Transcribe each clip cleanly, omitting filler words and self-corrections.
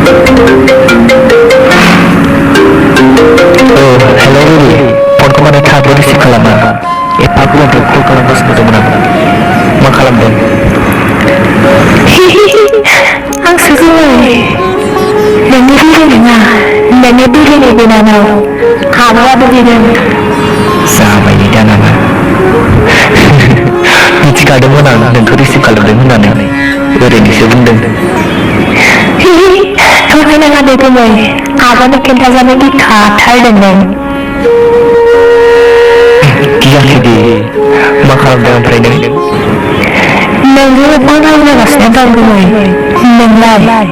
hello baby फनखौ मानो थाबो रिसिभ खालामा एफा गोबावनिफ्राय कल खालामगासिनो दंमोन आं मा खालामदों आंसो गोमै नोंनि बिबै नङा नोंनि बिबैनि बिनानाव आब'आबो बेनो जाबाय दा नामा मिथिखादोंमोन आं नोंखौ रिसिभ खालामदों होननानै ओरैनोसो बुंदों ओमफ्राय नङा दे गोमै आब'नो खिन्थाजानो गिखाथारदोंमोन गियाखै दे मा खालामदों ओमफ्राय नोंजों फन रायज्लायगासिनो दं गोमै नोंलाय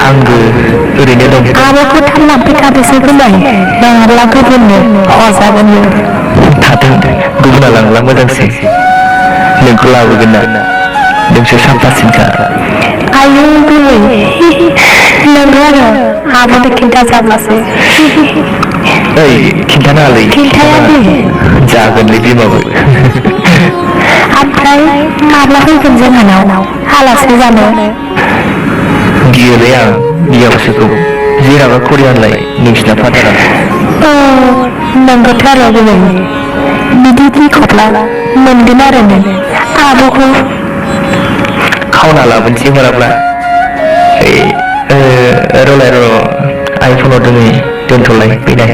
आंबो ओरैनो दं आब'खौ थाब लांफैखादोसो गोमै नङाब्ला गुबुननो हरजागोन थाथों गुबुना लांब्ला मोजांसै नोंखौ लाबोगोन ना नोंसो साफासिनखा आयौ गोमै नोंगौ आरो आब'नो खिन्थाजाब्लासो ओइ खिन्थानाङालै खिन्थाया दे जागोनलै बिमाबो ओमफ्राय माब्ला फैगोन जोंहानाव आलासि जानो गियोलै आं गियाबोसोखौ जेराबा करियानलाय नोंसिना फादारा नंगौथ' आरो गोमै बिदि गिखब्ला मोनगोन आरो नों आब'खौ खावना लाबोनोसै हराब्ला रलाय र' आइफनाव दोनै दोनथ'लाय फैनाय